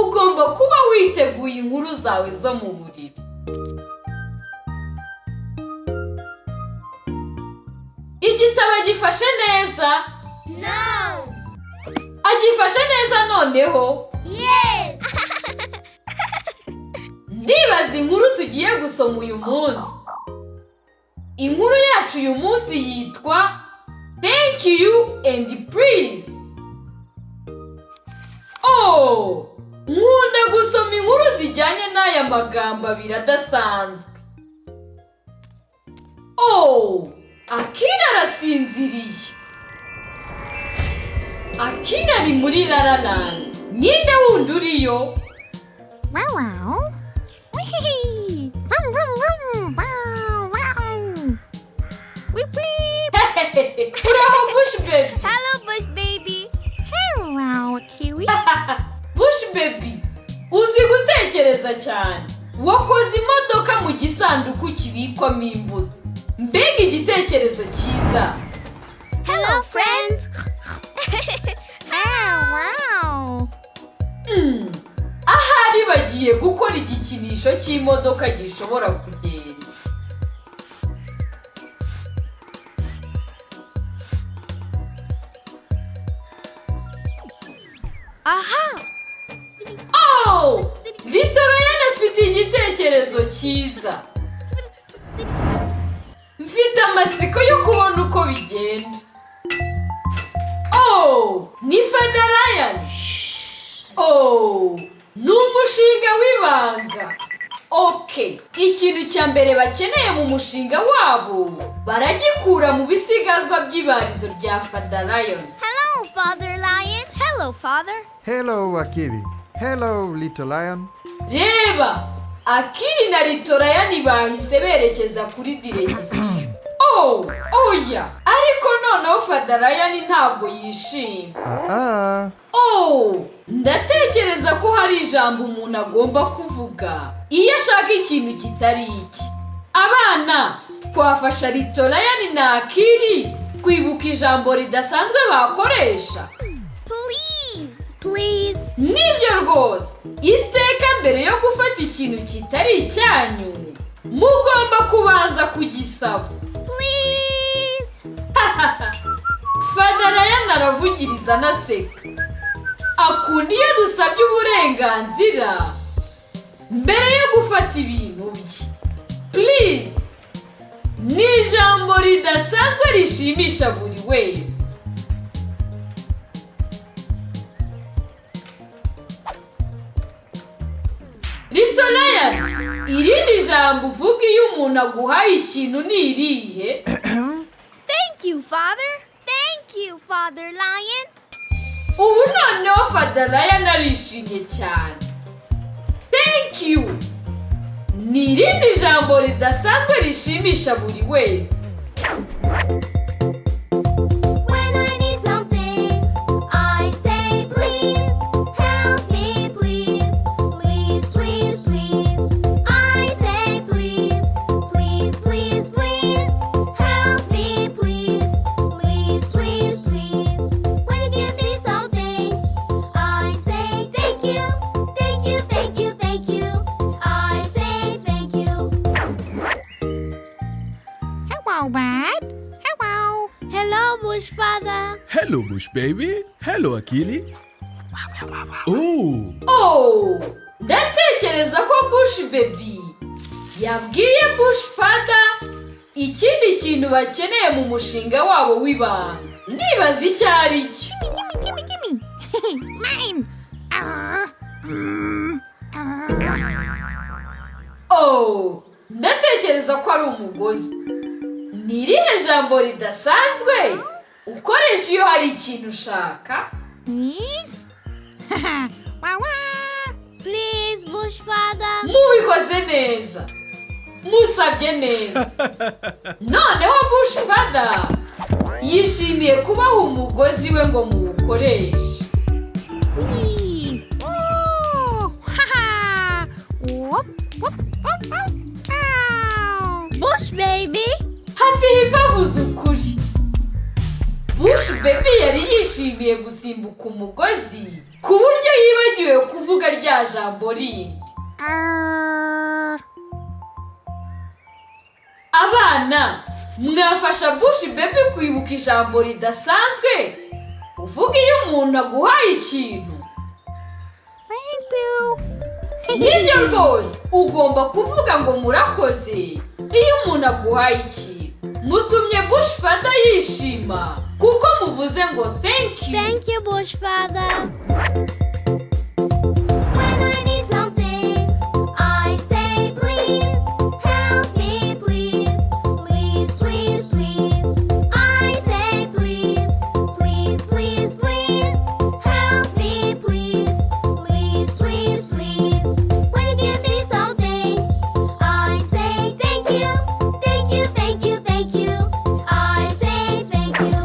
ugomba kuba witeguye inkuru zawe zo mu buriri. Igitabo gifashe neza? No. Agifashe neza noneho? Yes. Ndibaza inkuru tugiye gusoma uyu munsi. Inkuru yacu uyu munsi yitwa Thank you and please. Oh, nkunda gusoma inkuru zijyanye n'aya magambo abiri adasanzwe. Oh, Akili arasinziriye. Akili ari muri Lala Land. Ninde wundi uriyo? Wow wow. Wee. Vroom vroom vroom. Wow wow. Weep weep. Uraho Bush baby. Hello Bush baby. Hello Kiwi. Bush baby, uzi gutekereza cyane. Wakoze imodoka mu gisanduku kibikwamo imbuto. Mbega igitekerezo cyiza. Hello friends. Wow. Ahari bagiye gukora igikinisho cy'imodoka gishobora kugenda. Aha. Oh! Vitoroyane afite igitekerezo cyiza. Mfite amatsiko yo kubona uko bigenda. Oh! Ni Federayane. Oh! Ni umushinga w'ibanga. Okay. Ikintu cya mbere bakeneye mu mushinga wabo baragikura mu bisigazwa by'ibarizo rya Federayane. Hello Father Lion. Hello Father. Hello, Akili. Hello, little lion. Reba, Akili na Litorayani bahise berekeza kuri diregisiyo. Oh, oya, ariko noneho Federayani ntabwo yishimye. Oh, ndatekereza ko hari ijambo umuntu agomba kuvuga iyo ashaka ikintu kitari iki. Abana, twafasha Litorayani na Akili kwibuka ijambo ridasanzwe bakoresha. Please. Nibyo rwose. Iteka mbere yo gufata ikintu kitari icyanyu, mugomba kubanza kugisaba. Please. Federayane aravugiriza anaseka. Akunda iyo dusabye uburenganzira mbere yo gufata ibintu bye. Please. Ni ijambo ridasanzwe rishimisha buri wese. Litorayane, irindi jambo uvuga iyo umuntu aguhaye ikintu ni irihe? Thank you, Father. Thank you, Father Lion. Ubu noneho Federayane arishimye cyane. Thank you. Ni irindi jambo ridasanzwe rishimisha buri wese. When I need something, I say please. Help me, please. Please, please, please. I say please. Please, please, please. Help me, please. Please, please, please. When you give me something, I say thank you. Thank you, thank you, thank you. I say thank you. Hello, Dad. Hello. Hello, Bush Father. Hello, Bush baby. Hello, Akili. Oh, ndatekereza ko Bush baby yabwiye Bush Father ikindi kintu bakeneye mu mushinga wabo w'ibanga. Ndibaza icyo ari cyo. Gimme. Mine. Oh, ndatekereza ko ari umugozi. Ni irihe jambo ridasanzwe ukoresha iyo hari ikintu ushaka? Please? Please, Bush Father. Mubikoze neza. Musabye neza. Noneho Bush Father yishimiye kubaha umugozi we ngo muwukoreshe. Bush baby. Hafi bavuze ukuri. Bush baby yari yishimiye gusimbuka umugozi ku buryo yibagiwe kuvuga rya rya jambo rindi. Abana, mwafasha bush baby kwibuka ijambo ridasanzwe uvuga iyo umuntu aguhaye ikintu. Thank you. Nibyo rwose, ugomba kuvuga ngo murakoze iyo umuntu aguhaye ikintu. Mutumye bush father yishima kuko muvuze ngo thank you. Thank you, Bush Father. When I need something, I say please. Help me, please. Please, please, please. I say please. Please, please, please. Help me, please. Please, please, please. When you give me something, I say thank you. Thank you, thank you, thank you. I say thank you.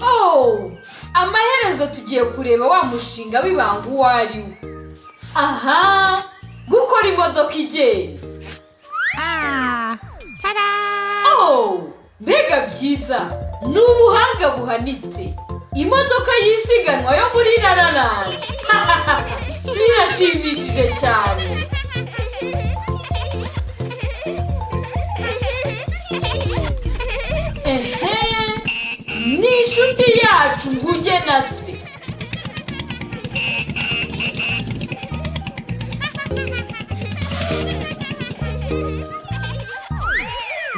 Oh, amaherezo tugiye kureba wa mushinga w'ibanga uwo ari wo. Aha, gukora imodoka igenda. Oh, mbega byiza, ni ubuhanga buhanitse. Imodoka y'isiganwa yo muri Lala Land. Birashimishije cyane. Ehe, ni inshuti yacu nguge na se.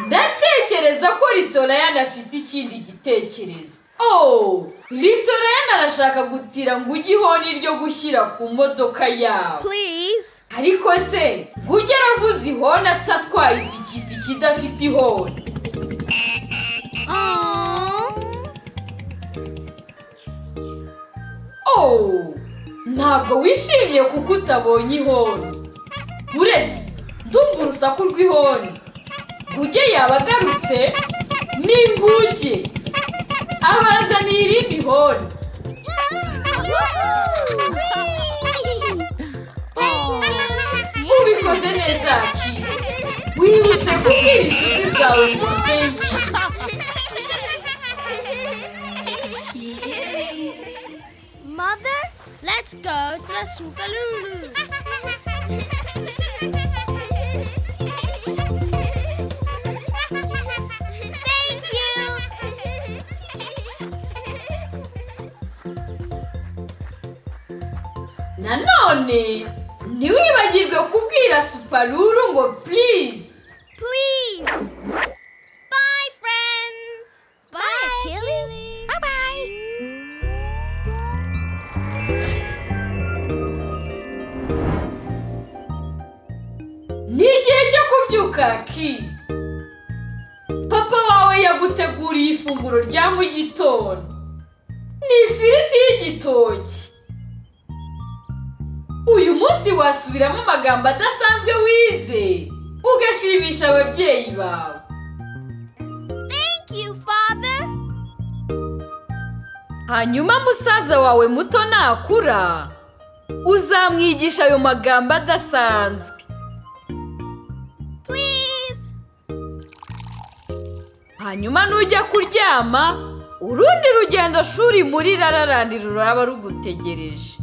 Ndatekereza ko Litorayana afite ikindi gitekerezo. Oh, Litorayana arashaka gutira nguge ihoni ryo gushyira ku modoka yabo. Please. Ariko se, nguge aravuze ihoni atatwaye ipikipiki idafite ihoni. Oh, ntabwo wishimiye kuko utabonye ihoni. Uretse, ndumva urusaku rw'ihoni. Nguge yaba agarutse n'inguge. Abazaniye irindi honi. Ubikoze neza Akili. Wibutse kubwira inshuti zawe ngo thank you. Mother, let's go to the Supalulu. Thank you. Nanone, ntiwibagirwe kubwira Supalulu ngo please. Please. Bye, friends. Bye, Akili. Bye-bye. Ni igihe cyo kubyuka Akili. Papa wawe yaguteguriye ifunguro rya mu gitondo. Ni ifiriti y'igitoki. Uyu munsi wasubiramo amagambo adasanzwe wize ugashimisha ababyeyi bawe. Thank you, Father. Hanyuma musaza wawe muto nakura uzamwigisha ayo magambo adasanzwe. Please. Hanyuma nujya kuryama urundi rugendo shuri muri Lala Land ruraba rugutegereje.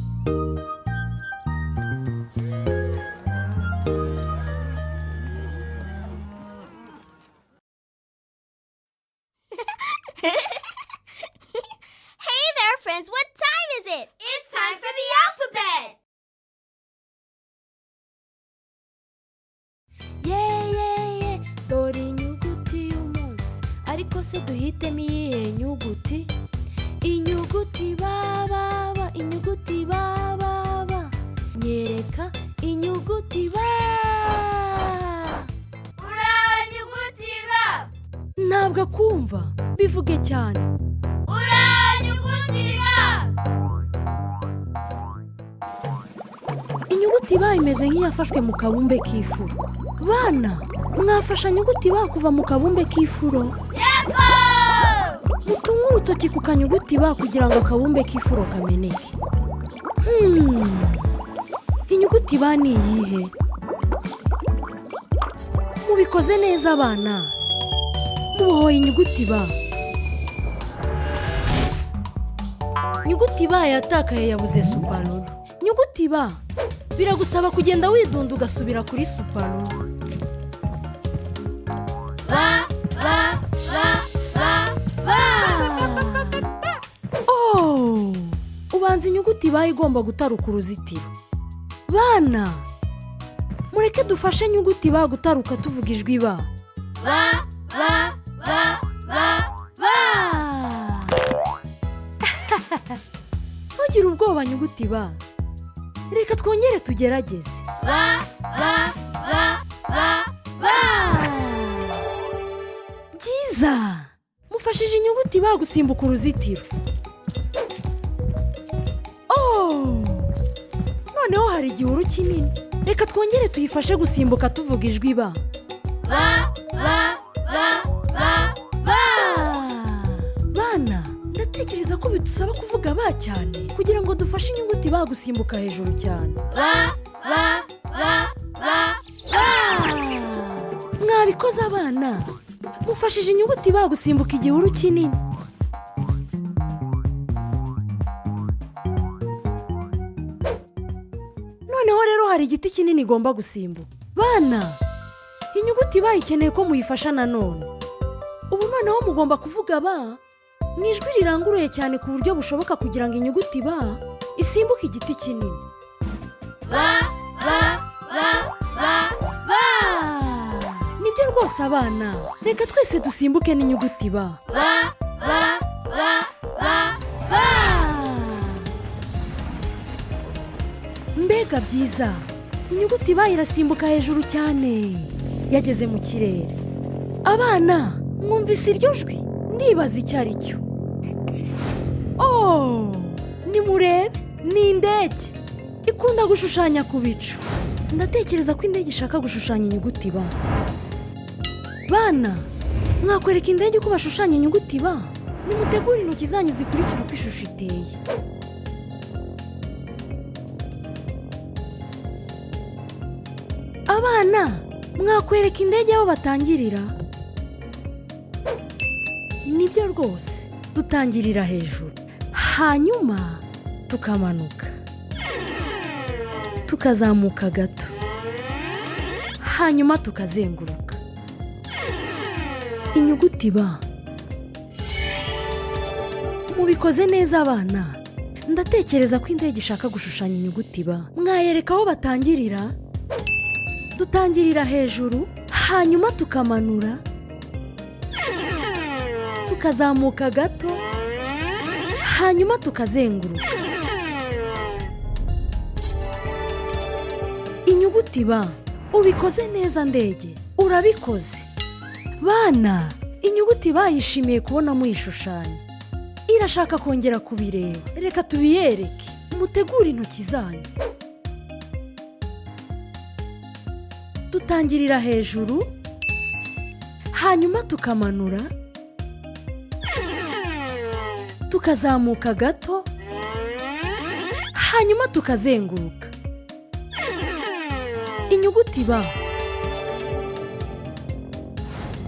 Hey there, friends. What time is it? It's time for the alphabet. Ye dore inyuguti y'umunsi ariko se duhitemo iyihe nyuguti? Inyuguti ba inyuguti ba nyereka inyuguti ba. Uranyuguti ba. Ntabwo akumva bivuge cyane. Uranyuguti ba. Inyuguti ba imeze nk'iyafashwe mu kabumbe k'ifuro. Bana, mwafasha inyuguti ba kuva mu kabumbe k'ifuro? Yego! Mutunge urutoki ku kanyuguti ba kugira ngo akabumbe k'ifuro kameneke. Inyuguti ba ni iyihe? mubikoze neza abana, mubohoye inyuguti ba. Inyuguti ba yatakaye yabuze suparuru. Inyuguti ba biragusaba kugenda widunda ugasubira kuri suparuru. Ba, ba, ba, ba, ba. Oh! Ubanza inyuguti ba igomba gutaruka uruzitiro. Bana, mureke dufashe inyuguti ba gutaruka tuvuga ijwi ba. Ba, ba, ba, ba, ba. Ntugire ubwoba nyuguti ba. Reka twongere tugerageze. Ba, ba, ba, ba, ba. Byiza! Mufashije inyuguti ba gusimbuka uruzitiro. Oh! Noneho hari igihuru kinini. Reka twongere tuyifashe gusimbuka tuvuga ijwi ba. Ba, ba, ba, ba, ba. Bana, ndatekereza ko bidusaba kuvuga ba cyane kugira ngo dufashe inyuguti ba gusimbuka hejuru cyane. Ba, ba, ba, ba, ba. Mwabikoze abana. Mufashije inyuguti ba gusimbuka igihuru kinini. Noneho rero hari igiti kinini igomba gusimbuka. Bana, inyuguti ba ikeneye ko muyifasha nanone. Ubu noneho mugomba kuvuga ba mu ijwi riranguruye cyane ku buryo bushoboka kugira ngo inyuguti ba isimbuke igiti kinini. Ba, ba, ba, ba, ba. Nibyo rwose abana. Reka twese dusimbuke n'inyuguti ba. Ba, ba, ba, ba, ba. Mbega byiza. Inyuguti ba irasimbuka hejuru cyane. Yageze mu kirere. Abana, mwumvise iryo jwi? Ndibaza icyo ari cyo. Oh! Nimurebe, ni indege. Ikunda gushushanya ku bicu. Ndatekereza ko indege ishaka gushushanya inyuguti ba. Bana, mwakwereka indege uko bashushanya inyuguti ba? Nimutegure intoki zanyu zikurikira uko ishusho iteye. Abana, mwakwereka indege aho batangirira? Nibyo rwose, dutangirira hejuru. Hanyuma tukamanuka. Tukazamuka gato. Hanyuma tukazenguruka. Inyuguti ba. Mubikoze neza abana. Ndatekereza ko indege ishaka gushushanya inyuguti ba. Mwayereka aho batangirira? Dutangirira hejuru, hanyuma tukamanura. Tukazamuka gato, hanyuma tukazenguruka. Inyuguti ba. Ubikoze neza ndege. Urabikoze. Bana, inyuguti ba yishimiye kubona muyishushanya. Irashaka kongera kubireba. Reka tubiyereke. Mutegure intoki zanyu. Dutangirira hejuru, hanyuma tukamanura. Tukazamuka gato, hanyuma tukazenguruka. Inyuguti ba.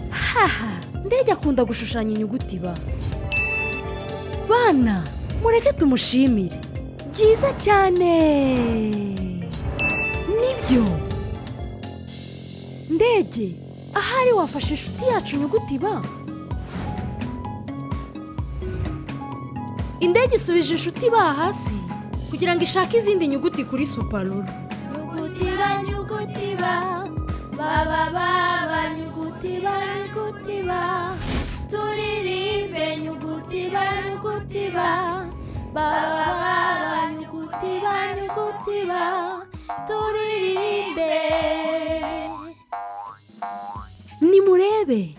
Haha, ndege akunda gushushanya inyuguti ba. Bana, mureke tumushimire. Byiza cyane. Nibyo. Ndege, ahari wafashe inshuti yacu inyuguti ba. Indege isubije inshuti ba hasi kugira ngo ishake izindi nyuguti kuri suparuru. Nyuguti ba, nyuguti ba. Ba, ba, ba, ba, nyuguti ba, nyuguti ba. Turirimbe nyuguti ba, nyuguti ba. Ba, ba, ba, ba, nyuguti ba, nyuguti ba. Turirimbe. Nimurebe,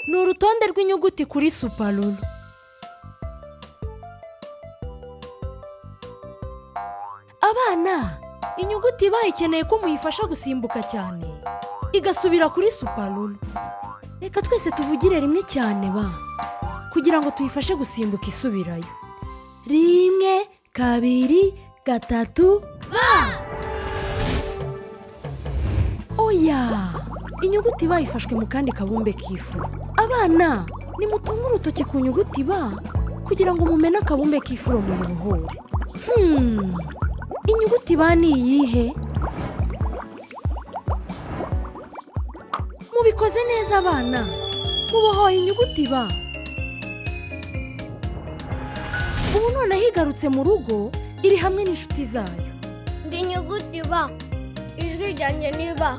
ni urutonde rw'inyuguti kuri suparuru. Abana, inyuguti ba ikeneye ko muyifasha gusimbuka cyane igasubira kuri suparuru. Reka twese tuvugire rimwe cyane ba, kugira ngo tuyifashe gusimbuka isubirayo. 1, 2, 3 ba. Oya, inyuguti ba ifashwe mu kandi kabumbe k'ifu. Abana nimutunge urutoki ku nyuguti ba kugira ngo mumene akabumbe k'ifuro muyibohore. Inyuguti ba ni iyihe? Mubikoze neza abana, mubohoye inyuguti ba. Ubu none higarutse mu rugo iri hamwe n'inshuti zayo. Ndi inyuguti ba, ijwi ryanjye ni ba.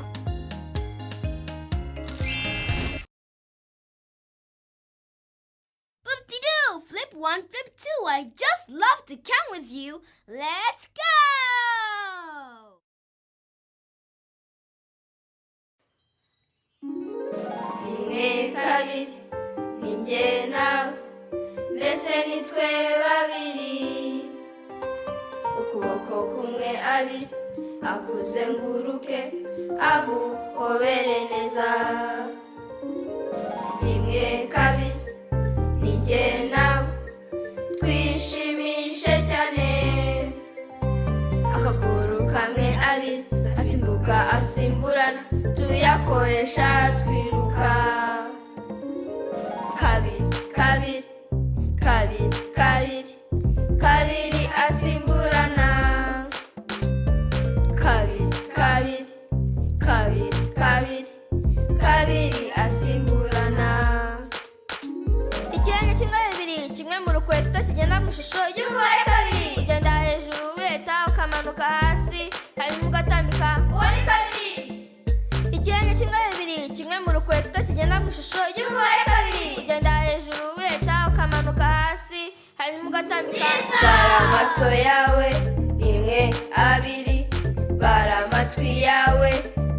Boop-de-doo! Flip one, flip two. I just love to count with you. Let's go! Rimwe kabiri, ni njye nawe, mbese ni twe babiri. Ukuboko kumwe abiri, akuzenguruke, aguhobere neza. Rimwe kabiri, ni njye nawe, twishimishe cyane. Akaguru kamwe abiri, asimbuka asimburana, tuyakoresha twiruka. Kabiri kabiri, kabiri kabiri, kabiri asimburana. Kabiri kabiri, kabiri kabiri, kabiri asimburana. Ikirenge kimwe bibiri, kimwe mu rukweto kigenda mu ishusho y'umubare kabiri. Ugenda hejuru weta ukamanuka hasi, hanyuma ugatambika, uwo ni kabiri. Ikirenge kimwe bibiri, kimwe mu rukweto kigenda mu ishusho y'umubare kabiri. Ugenda hejuru weta ukamanuka hasi, hanyuma ugatambika. Bara amaso yawe, rimwe abiri. Bara amatwi yawe,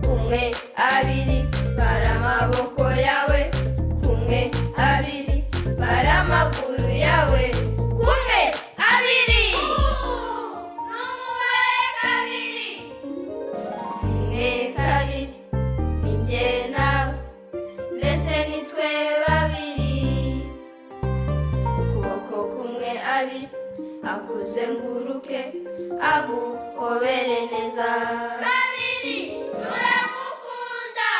kumwe abiri. Bara amaboko yawe, kumwe abiri. Bara amaguru yawe, kumwe abiri. N'umubare kabiri. Rimwe kabiri, ni njye nawe, mbese ni twe babiri. Ukuboko kumwe abiri, akuzenguruke, aguhobere neza. Kabiri, turagukunda.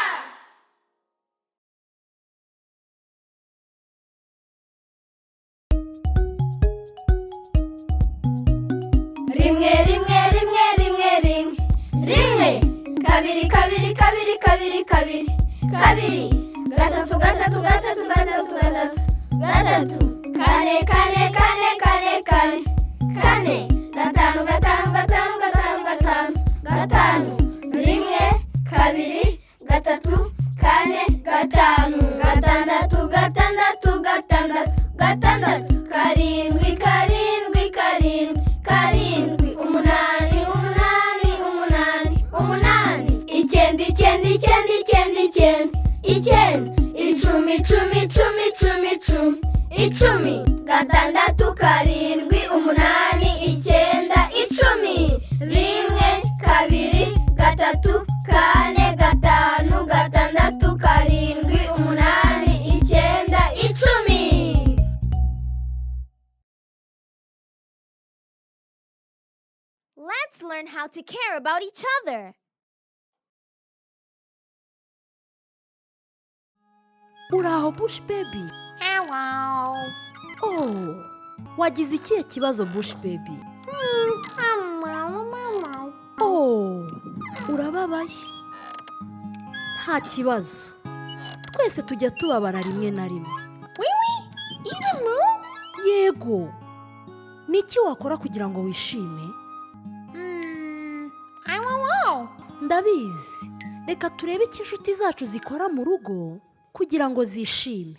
Rimwe rimwe rimwe rimwe rimwe rimwe. Kabiri kabiri kabiri kabiri kabiri kabiri. Gatatu gatatu gatatu gatatu gatatu gatatu. Kane kane kane kane kane kane. Gatanu gatanu gatanu gatanu gatanu gatanu. Rimwe kabiri gatatu kane gatanu. Gatandatu gatandatu gatandatu gatandatu. Karindwi karindwi karindwi karindwi. Umunani umunani umunani umunani. Icyenda icyenda icyenda icyenda icyenda icyenda. Icumi icumi icumi icumi icumi icumi. Gatandatu karindwi umunani icyenda icumi. Rimwe kabiri gatatu kane gatanu gatandatu karindwi umunani icyenda icumi. Let's learn how to care about each other. Uraho Bush baby. Hello. Oh, wagize ikihe kibazo Bush baby? Oh, urababaye. Nta kibazo, twese tujya tubabara rimwe na rimwe. Yego, niki wakora kugira ngo wishime? Ndabizi, reka turebe icyo inshuti zacu zikora mu rugo kugira ngo zishime.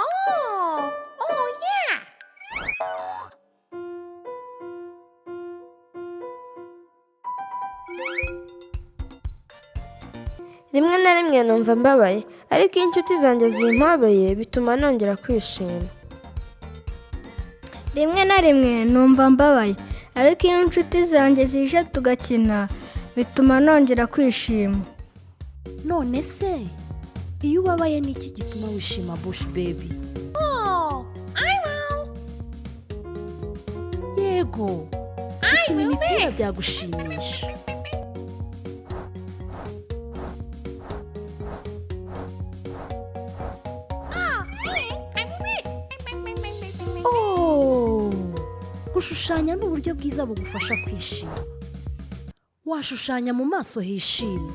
rimwe na rimwe numva mbabaye, ariko iyo inshuti zanjye zimpobeye bituma nongera kwishima. Rimwe na rimwe numva mbabaye, ariko iyo inshuti zanjye zije tugakina bituma nongera kwishima. None se iyo ubabaye niki gituma wishima Bush baby? Yego, gukina imipira byagushimisha. gushushanya ni uburyo bwiza bugufasha kwishima. Washushanya mu maso hishimye,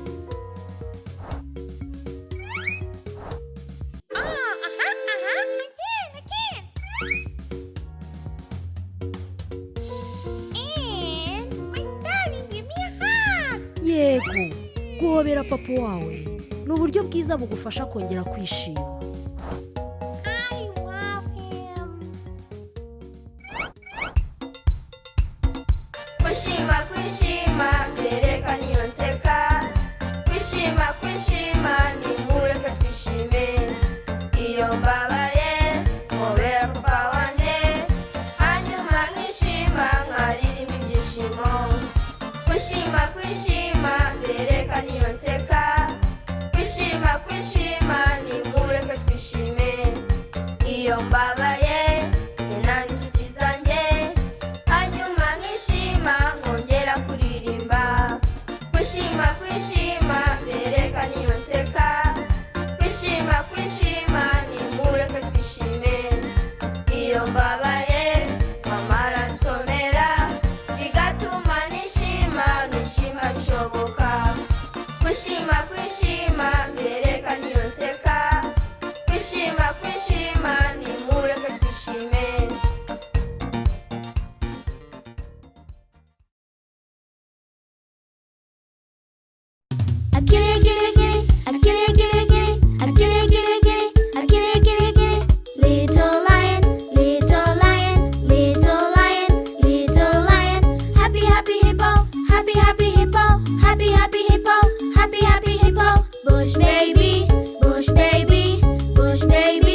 yego guhobera papa wawe ni uburyo bwiza bugufasha kongera kwishima. Kwishima kwishima byerekana iyo nseka. Kwishima kwishima nimureke twishime. Iyo mbabaye mpobera papa wanjye, hanyuma nkishima nkaririmba ibyishimo. Kwishima kwishima byerekana iyo nseka. Kwishima kwishima nimureke twishime. Iyo mbabaye njye n'inshuti zanjye, hanyuma nkishima nkongera kuririmba. Kwishima kwishima byerekana iyo nseka. Kwishima kwishima nimureke twishime. Iyo mbabaye mama aransomera, bigatuma nishima bishoboka. Kwishima kwishima byerekana iyo nseka. Kwishima kwishima nimureke twishime. Akili, akili, akili, akili, akili, akili, akili, akili, akili, akili, akili. Little lion, little lion, little lion, little lion. Happy, happy hippo, happy, happy hippo, happy, happy hippo, happy, happy hippo. Bush baby, bush baby, bush baby.